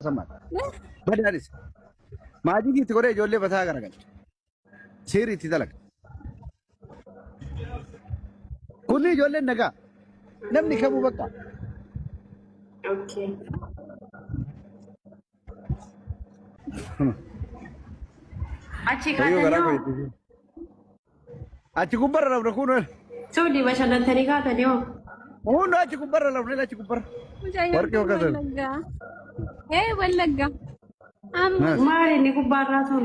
sammaadha. Badaanis. Maajikii itti godhee ijoollee mataa garagalcha. Seerri itti dalaga. Kunni ijoolleen nagaa. Namni kamuu bakka. Okay. Achi Fayyoo garaa kaatanii koo hoo? itti. Achi gubbarra rafna kun Suudii bashannantanii kaatanii hoo? Hundi achi gubbarra rafne achi gubbarra. Mucayyoo Warqii kun hoggasan. Wallaggaa. Ee Wallaggaa. Amma Maali inni gubbaarraa sun?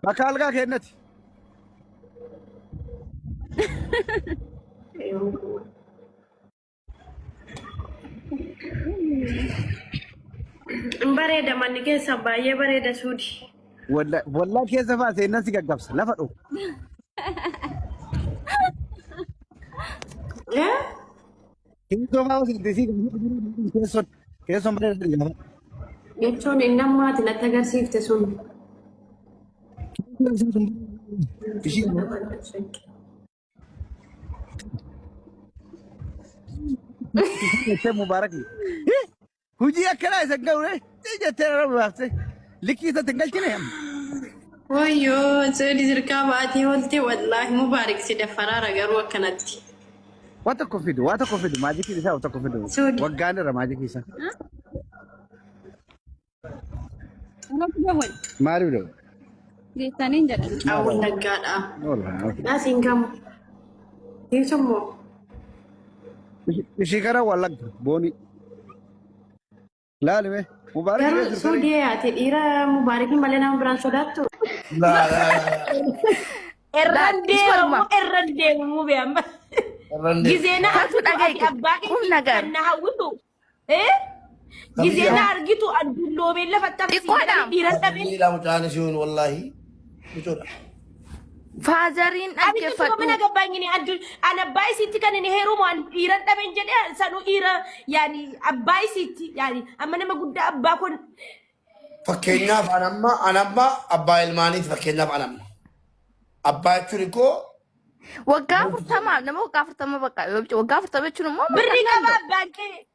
Bakka algaa kennati. Hin bareeda manni keessan baay'ee bareeda suudi. Wallaa keessa fa'aa seennan si gaggabsa lafa dhufu. Eh? Keessoo fa'aa seente si keessoon keessoon bareeda gaafa. Jechuun inni ammaati natti agarsiifte sun. Ishii jettee Mubaarak. Hojii akkanaa isa hin ga'u jettee nama baaftee likkii isatti hin galchine. Wayyoo suudi sirkaa baatee oolte wallaahi mubaarik si daffaraara garuu akkanatti. Waa tokko fidu, waa tokko fidu, maajikiin isaa waa tokko fidu. Suudi. Waggaan irra maajikii isaa. Alatti dawwal Maaliif dha? jettaniin jedhan. Mucaa wallaggaadha. Wallaahi. Naasiin gamu. Dhiisummoo. Ishii kana wallagga boonii. Laali mee. Mubaarak Garuu illee turtanii. suudii ati dhiira mubaarikiin malee nama biraan sodaattu. Laa laa Irran deemamu Isuma irran deemamu be amma. irran deema. Gizee na Katu argitu ati dhagaye abbaa kum keetii nagar kan na hawwitu. Eh? Gizee na argitu an dulloomee lafatti hafe siin xiqqoodha. jedhanii dhiiran dhabee. Miidhaa mucaan isiin wallaahi mucoodha. Faazariin Ani tuma dhaggeeffadhu. mana gabbaanyini addu an abbaa isiitti kan inni heerumu an dhiiran dhabeen jedhee sanuu dhiira yaani abbaa isiitti yaani amma nama guddaa abbaa kun Fakkeenyaaf an amma an amma abbaa ilmaaniiti fakkeenyaaf an amma. Abbaa jechuun koo Waggaa 40 nama waggaa 40 bakka waggaa 40 jechuun immoo birrii maal qaba abbaan kee.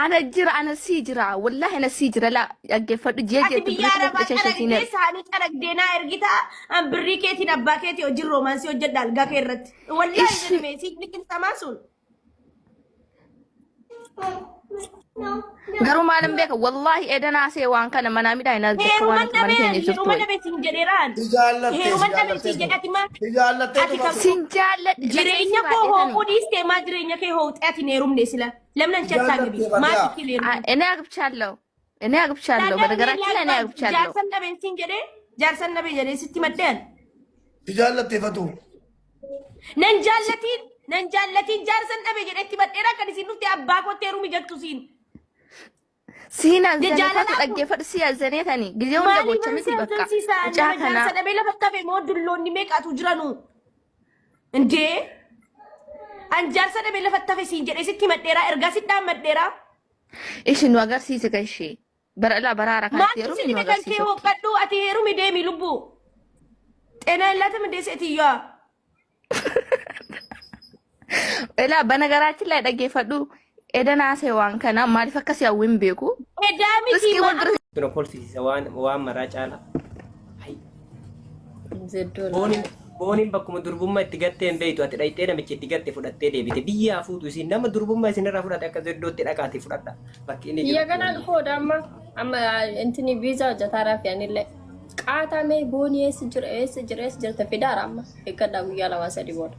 Ana jira ana sii jira wallahi ana sii jira laa dhaggeeffadhu ji'a Ati ji'atti biyya birrii kuma arabaa 15 siin caragdee erga. saanii caragdee naa ergita an birrii keetiin abbaa keetii hojii roomaansii hojjedha algaa kee irratti. Wallaahi Ishi jedhame siif liqimsamaa sun. Garuu maalin beeka wallahi edanaa see waan kana manaa midhaa hin arge akka waan Heeruman ati mana dhabee keenya jirtu heeruman wayi. dhabee siin jedheeraan. si jaallattee si Heeruman dhabee jaallattee siin jedhe ati maa si jaallattee ati kan Sin jaalladhe lafee si jireenya koo baadheetani. ho'uu dhiistee maa jireenya kee ho'uxee ati hin heerumne sila. Lamnan si chattaa gabi jaallattee maa fatiyaa. sitti hin heerumne. እኔ አግብቻለሁ እኔ አግብቻለሁ Taadaa በነገራችን ላይ እኔ አግብቻለሁ። jaarsan dhabeen siin jedhee jaarsan dhabee jedhee sitti maddeen. Si jaallattee fatuu. Nan jaallatiin nan jaallatiin jaarsan dhabe jedhetti badheera kan isin dhufte abbaa kootti heerumi jettu siin. Siin azanee fatu Jaalalaatu dhaggeeffadhu sii azanee tani gizee hunda maaliif gocha si miti bakka azansiisa mucaa nama kanaa jaarsa dhabee lafa tafe moo dulloonni meeqaatu jiranu indee an jaarsa dhabee lafa tafe siin jedhee sitti madheeraa ergaa sitti dhaammadheeraa ishi nu agarsiise kan ishee bara ilaa bara haaraa kanatti maaltu yeroo si nu dhibe kan kee agarsiise. hooqadhu ati heerumi deemi lubbuu xeenaa illaatam indee seetiyyaa. Ilaa በነገራችን ላይ dhaggeeffadhu edanaa see waan kana maaliif akkasii hawwiin beeku Edaa miti riskii wal bira Tuna kolfisiisa waan waan maraa caala. Hay. Zeddoo Booniin booniin bakkuma durbummaa itti gattee hin beektu ati dhayxee namicha itti gatte fudhattee deebite biyyaa fuutu isin nama durbummaa isinirraa fudhate akka zeddootti dhaqaati fudhadha bakki inni Biyya jiru. kanaa dhufuu oda amma amma intini viizaa hojjetaaraa fi anillee qaataa mee boonii eessa jira eessa jira eessa jirta fidaara amma eeggadhaa guyyaa lamaa sadii booda.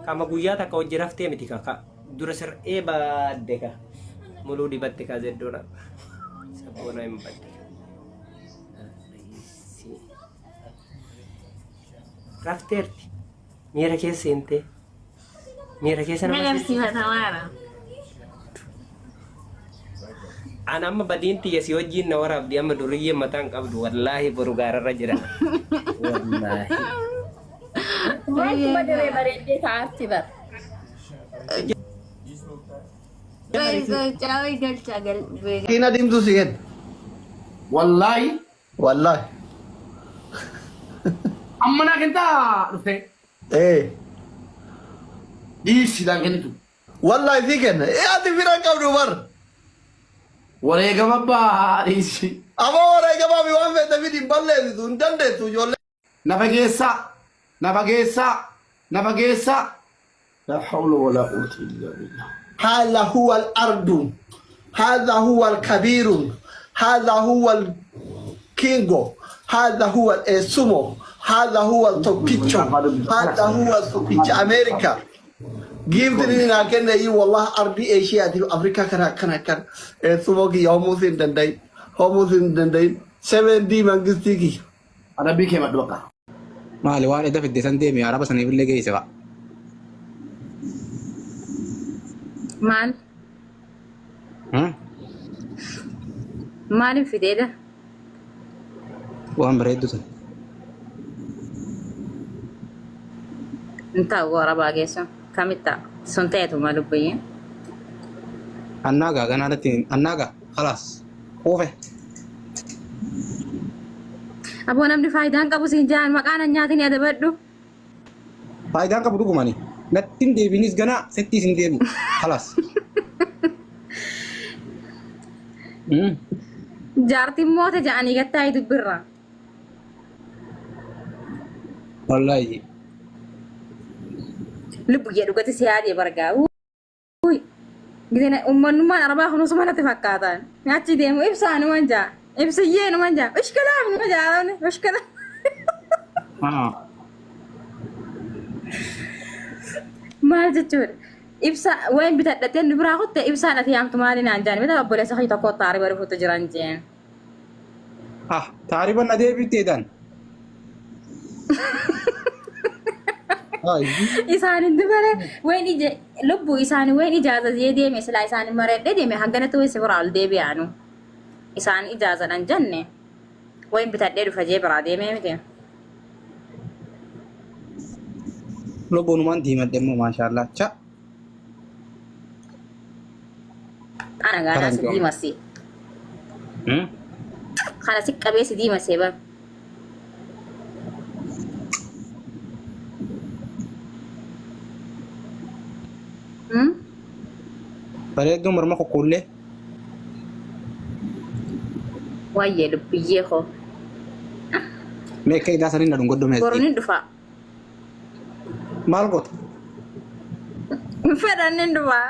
Kama guyyaa takka hojii raftee miti ka ka dura sir'ee baadde ka muluu dibatte ka zeddoona sabboona hin badde. Rafteerti miira keessa seentee miira keessa nama seensisa. Nagarsiifatamaara. An amma badiin tiyya si wajjiin na waraabdi amma duriyyeen mataan qabdu wallaahi boru gaararra jira. Wallaahi. Maaltu badiree bareeddee ta'aarti bar. Caawii galchaa gal. Makiina diimtuu si kenna. Wallaahi Wallaahi. amma naa kentaa dhuftee Ee. dhiisi naan kennitu. Wallaahi si kenna. Ee ati fira hin qabdu bar. Wareegama baadhiisi. Aboo wareegamaa fi waan feete fidi hin balleessitu hin dandeessu ijoollee. Na fageessaa. Na fageessaa. Na fageessaa. Laa hawla walaa quwwata illaa billah. هذا هو الأرض هذا هو الكبير هذا هو الكينغو هذا هو السمو هذا هو التوكيتشو هذا هو التوكيتش أمريكا Giiftiin naa kenne iyyuu wallah ardii Eeshiyaatiif Afrikaa kana akkana akkana eessumoo kiyya homuus hin danda'in homuus hin danda'in 7D mangistii kiyya. Adabbii kee maddu bakka. Maali waan edda fidde san deemi araba saniif illee geesse fa'a. Maal? Maaliif fideedha? Waan bareeddu san. Hin ta'u arabaa geessu. Kamitti ta'a? Sun ta'eetuma lubbiyyee. Annaagaa ganaa natti annaagaa khalaas quufe. Aboo namni faayidaan qabu siin jaan maqaan an nyaatin adabadhu. Faayidaan qabu dhugumani. Natti hin deebiinis ganaa sittiis hin deebi'u. Khalaas. Jaartiin moote ja'anii gattaa'ii dubbirra. Wallaahi. Lubbuyyee dhugati si yaadee bargaa. Uy. Giseen uummanummaan arabaa kun osuma natti fakkaatan. Achi deemu ibsaa numan jaa. Ibsiyyee numan jaa. Ushkalaam numa jaa arabni. Ushkalaam. Maal jechuudha? Ibsa wayin bitadhatee nu biraa kutte ibsaan ati yaamtu maali naan jaan. Mita obboleessa kiyya tokko taariba dhufuutu jiran jeen. Ah, taariban na deebifteedhaan. Isaanin dubare wayin ija lubbu isaani wayin ijaaza jee deeme silaa isaanin mareedhe deeme hanganatti wayin si biraa ol deebi'aanu. Isaan ijaazadhan jenne wayin bitadhee dhufa jee biraa deemee miti. Lubbuunumaan diimadhe immoo maashaallah. Cha. Ana gaanaa si diimasee. Kana si qabee si diimasee bar. Bareedduu morma kukkuullee. Wayyee lubbiyyee koo. Mee akka idaa saniin na dhungadhu mee. Boru ni dhufa. Maal goota? Fedhan ni dhufa.